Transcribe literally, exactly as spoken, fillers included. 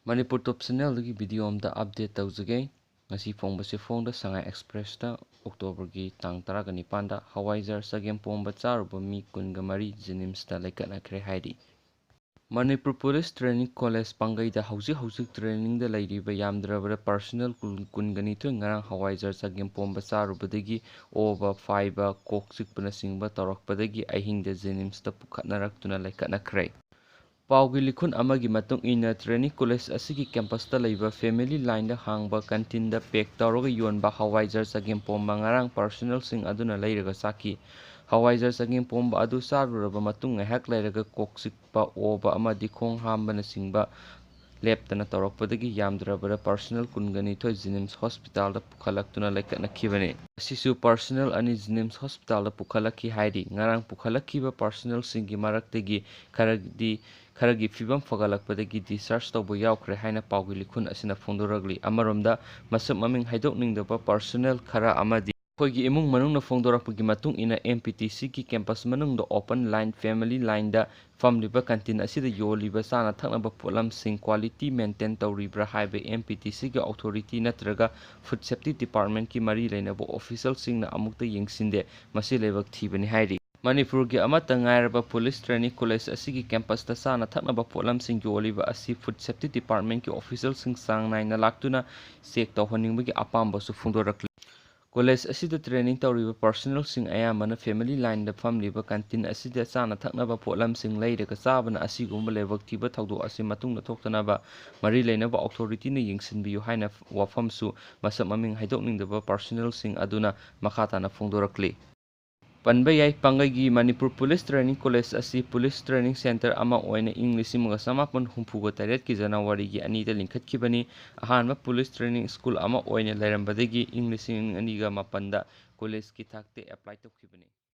ꯃꯅꯤꯄꯨꯔ ꯇꯣꯞ ꯆꯦꯅꯦꯜꯗꯒꯤ video ꯑꯃꯗ update ꯇꯧꯖꯒꯦ꯫ ꯉꯁꯤ ꯐꯣꯡꯕꯁꯤ ꯐꯣꯡꯗ ꯁꯉꯥꯏ ꯑꯦꯛꯁꯄ꯭ꯔꯦꯁꯇ ꯑꯣꯛꯇꯣꯕꯔꯒꯤ ꯇꯥꯡ ꯇꯔꯥꯒ ꯅꯤꯄꯥꯟꯗ ꯍꯋꯥꯏꯖꯥꯔ ꯆꯒꯦꯝ ꯄꯣꯝꯕ ꯆꯥꯔꯨꯕ ꯃꯤ ꯀꯨꯟꯒ ꯃꯔꯤ ꯖꯦꯅꯤꯝꯁꯇ ꯂꯩꯈꯠꯅꯈ꯭ꯔꯦ ꯍꯥꯏꯔꯤ꯫ ꯃꯅꯤꯄꯨꯔ ꯄꯨꯂꯤꯁ ꯇ꯭ꯔꯦꯅꯤꯡ ꯀꯣꯂꯦꯖ ꯄꯥꯡꯒꯩꯗ ꯍꯧꯖꯤꯛ ꯍꯧꯖꯤꯛ ꯇ꯭ꯔꯦꯅꯤꯡꯗ ꯂꯩꯔꯤꯕ ꯌꯥꯝꯗ꯭ꯔꯕꯗ ꯄꯥꯔꯁꯅꯦꯜ ꯀꯨꯟ, ꯀꯨꯟꯒ ꯅꯤꯊꯣꯏ ꯉꯔꯥꯡ ꯍꯋꯥꯏꯖꯥꯔ ꯆꯒꯦꯝ ꯄꯣꯝꯕ ꯆꯥꯔꯨꯕꯗꯒꯤ ꯑꯣꯕ, ꯐꯥꯏꯕ, ꯀꯣꯛ ꯆꯤꯛꯄꯅꯆꯤꯡꯕ ꯇꯧꯔꯛꯄꯗꯒꯤ ꯑꯍꯤꯡꯗ ꯖꯦꯅꯤꯝꯁꯇ ꯄꯨꯈꯠꯅꯔꯛꯇꯨꯅ ꯂꯩꯈꯠꯅꯈ꯭ꯔꯦ꯫ ꯄꯥꯎꯒꯤ ꯂꯤꯈꯨꯟ ꯑꯃꯒꯤ ꯃꯇꯨꯡ ꯏꯟꯅ, ꯇ꯭ꯔꯦꯅꯤꯡ ꯀꯣꯂꯦꯖ ꯑꯁꯤꯒꯤ ꯀꯦꯝꯄꯁꯇ ꯂꯩꯕ ꯐꯦꯃꯤꯂꯤ ꯂꯥꯏꯟꯗ ꯍꯥꯡꯕ ꯀꯦꯟꯇꯤꯟꯗ ꯄꯦꯛ ꯇꯧꯔꯒ ꯌꯣꯟꯕ ꯍꯋꯥꯏꯖꯥꯔ ꯆꯒꯦꯝ ꯄꯣꯝꯕ ꯉꯔꯥꯡ ꯄꯥꯔꯁꯅꯦꯜꯁꯤꯡ ꯑꯗꯨꯅ ꯂꯩꯔꯒ ꯆꯥꯈꯤ꯫ ꯍꯋꯥꯏꯖꯥꯔ ꯆꯒꯦꯝ ꯄꯣꯝꯕ ꯑꯗꯨ ꯆꯥꯔꯨꯔꯕ ꯃꯇꯨꯡ ꯉꯥꯏꯍꯥꯛ ꯂꯩꯔꯒ ꯀꯣꯛ ꯆꯤꯛꯄ, ꯑꯣꯕ ꯑꯃꯗꯤ ꯈꯣꯡ ꯍꯥꯝꯕꯅꯆꯤꯡꯕ ꯂꯦꯞꯇꯅ ꯇꯧꯔꯛꯄꯗꯒꯤ ꯌꯥꯝꯗ꯭ꯔꯕꯗ ꯄꯥꯔꯁꯅꯦꯜ ꯀꯨꯟꯒ ꯅꯤꯊꯣꯏ ꯖꯦꯅꯤꯝꯁ ꯍꯣꯁꯄꯤꯇꯥꯜꯗ ꯄꯨꯈꯠꯂꯛꯇꯨꯅ ꯂꯩꯈꯠꯅꯈꯤꯕꯅꯤ꯫ ꯑꯁꯤꯁꯨ ꯄꯥꯔꯁꯅꯦꯜ ꯑꯅꯤ ꯖꯦꯅꯤꯝꯁ ꯍꯣꯁꯄꯤꯇꯥꯜꯗ ꯄꯨꯈꯠꯂꯛꯈꯤ ꯍꯥꯏꯔꯤ꯫ ꯉꯔꯥꯡ ꯄꯨꯈꯠꯂꯛꯈꯤꯕ ꯄꯥꯔꯁꯅꯦꯜꯁꯤꯡꯒꯤ ꯃꯔꯛꯇꯒꯤ ꯈꯔꯗꯤ, ꯈꯔꯒꯤ ꯐꯤꯕꯝ ꯐꯒꯠꯂꯛꯄꯗꯒꯤ ꯗꯤꯁꯆꯥꯔꯖ ꯇꯧꯕ ꯌꯥꯎꯈ꯭ꯔꯦ ꯍꯥꯏꯅ ꯄꯥꯎꯒꯤ ꯂꯤꯈꯨꯟ ꯑꯁꯤꯅ ꯐꯣꯡꯗꯣꯔꯛꯂꯤ꯫ ꯑꯃꯔꯣꯝꯗ, ꯃꯁꯛ ꯃꯃꯤꯡ ꯍꯥꯏꯗꯣꯛꯅꯤꯡꯗꯕ ꯄꯥꯔꯁꯅꯦꯜ ꯈꯔ ꯑꯃꯗꯤ ꯑꯩꯈꯣꯏꯒꯤ ꯏꯃꯨꯡ ꯃꯅꯨꯡꯅ ꯐꯣꯡꯗꯣꯔꯛꯄꯒꯤ ꯃꯇꯨꯡ ꯏꯟꯅ, ꯑꯦꯝ ꯄꯤ ꯇꯤ ꯁꯤꯒꯤ ꯀꯦꯝꯄꯁ ꯃꯅꯨꯡꯗ ꯑꯣꯄꯟ ꯂꯥꯏꯟ ꯐꯦꯃꯤꯂꯤ ꯂꯥꯏꯟꯗ ꯐꯝꯂꯤꯕ ꯀꯦꯟꯇꯤꯟ ꯑꯁꯤꯗ ꯌꯣꯜꯂꯤꯕ ꯆꯥꯅ ꯊꯛꯅꯕ ꯄꯣꯠꯂꯝꯁꯤꯡ ꯀ꯭ꯋꯥꯂꯤꯇꯤ ꯃꯦꯟꯇꯦꯟ ꯇꯧꯔꯤꯕ꯭ꯔꯥ ꯍꯥꯏꯕ ꯑꯦꯝ ꯄꯤ ꯇꯤ ꯁꯤꯒꯤ ꯑꯣꯊꯣꯔꯤꯇꯤ ꯅꯠꯇ꯭ꯔꯒ ꯐꯨꯗ ꯁꯦꯐꯇꯤ ꯗꯤꯄꯥꯔꯠꯃꯦꯟꯠꯀꯤ ꯃꯔꯤ ꯂꯩꯅꯕ ꯑꯣꯐꯤꯁꯦꯜꯁꯤꯡꯅ ꯑꯃꯨꯛꯇ ꯌꯦꯡꯁꯤꯟꯗꯦ꯫ ꯃꯁꯤ ꯂꯥꯏꯕꯛ ꯊꯤꯕꯅꯤ ꯍꯥꯏꯔꯤ꯫ ꯃꯅꯤꯄꯨꯔꯒꯤ ꯑꯃꯠꯇ ꯉꯥꯏꯔꯕ ꯄꯨꯂꯤꯁ ꯇ꯭ꯔꯦꯅꯤꯡ ꯀꯣꯂꯦꯖ ꯑꯁꯤꯒꯤ ꯀꯦꯝꯄꯁꯇ ꯆꯥꯅ ꯊꯛꯅꯕ ꯄꯣꯠꯂꯝꯁꯤꯡ ꯌꯣꯜꯂꯤꯕ ꯑꯁꯤ ꯐꯨꯗ ꯁꯦꯐꯇꯤ ꯗꯤꯄꯥꯔꯠꯃꯦꯟꯠꯀꯤ ꯑꯣꯐꯤꯁꯦꯜꯁꯤꯡ ꯆꯥꯡ ꯅꯥꯏꯅ ꯂꯥꯛꯇꯨꯅ ꯆꯦꯛ ꯇꯧꯍꯟꯅꯤꯡꯕꯒꯤ ꯑꯄꯥꯝꯕꯁꯨ ꯐꯣꯡꯗꯣꯔꯛꯂꯤ꯫ ꯀꯣꯂꯦꯖ ꯑꯁꯤꯗ ꯇ꯭ꯔꯦꯅꯤꯡ ꯇꯧꯔꯤꯕ ꯄꯥꯔꯁꯅꯦꯜꯁꯤꯡ ꯑꯌꯥꯝꯕꯅ ꯐꯦꯃꯤꯂꯤ ꯂꯥꯏꯟꯗ ꯐꯝꯂꯤꯕ ꯀꯦꯟꯇꯤꯟ ꯑꯁꯤꯗ ꯆꯥꯅ ꯊꯛꯅꯕ ꯄꯣꯠꯂꯝꯁꯤꯡ ꯂꯩꯔꯒ ꯆꯥꯕꯅ ꯑꯁꯤꯒꯨꯝꯕ ꯂꯥꯏꯕꯛ ꯊꯤꯕ ꯊꯧꯗꯣꯛ ꯑꯁꯤ ꯃꯇꯨꯡꯗ ꯊꯣꯛꯇꯅꯕ ꯃꯔꯤ ꯂꯩꯅꯕ ꯑꯣꯊꯣꯔꯤꯇꯤꯅ ꯌꯦꯡꯁꯤꯟꯕꯤꯌꯨ ꯍꯥꯏꯅ ꯋꯥꯐꯝꯁꯨ ꯃꯁꯛ ꯃꯃꯤꯡ ꯍꯥꯏꯗꯣꯛꯅꯤꯡꯗꯕ ꯄꯥꯔꯁꯅꯦꯜꯁꯤꯡ ꯑꯗꯨꯅ ꯃꯈꯥ ꯇꯥꯅ ꯐꯣꯡꯗꯣꯔꯛꯂꯤ꯫ ꯄꯟꯕ ꯌꯥꯏ, ꯄꯥꯡꯒꯩꯒꯤ ꯃꯅꯤꯄꯨꯔ ꯄꯨꯂꯤꯁ ꯇ꯭ꯔꯦꯅꯤꯡ ꯀꯣꯂꯦꯖ ꯑꯁꯤ ꯄꯨꯂꯤꯁ ꯇ꯭ꯔꯦꯅꯤꯡ ꯁꯦꯟꯇꯔ ꯑꯃ ꯑꯣꯏꯅ ꯏꯪ ꯂꯤꯁꯤꯡ ꯑꯃꯒ ꯆꯃꯥꯄꯟ ꯍꯨꯝꯐꯨꯒ ꯇꯔꯦꯠꯀꯤ ꯖꯅꯋꯥꯔꯤꯒꯤ ꯑꯅꯤꯗ ꯂꯤꯡꯈꯠꯈꯤꯕꯅꯤ꯫ ꯑꯍꯥꯟꯕ ꯄꯨꯂꯤꯁ ꯇ꯭ꯔꯦꯅꯤꯡ ꯁ꯭ꯀꯨꯜ ꯑꯃ ꯑꯣꯏꯅ ꯂꯩꯔꯝꯕꯗꯒꯤ ꯏꯪ ꯂꯤꯁꯤꯡ ꯑꯅꯤꯒ ꯃꯥꯄꯟꯗ ꯀꯣꯂꯦꯖꯀꯤ ꯊꯥꯛꯇ ꯑꯦꯄ꯭ꯂꯥꯏ ꯇꯧꯈꯤꯕꯅꯤ꯫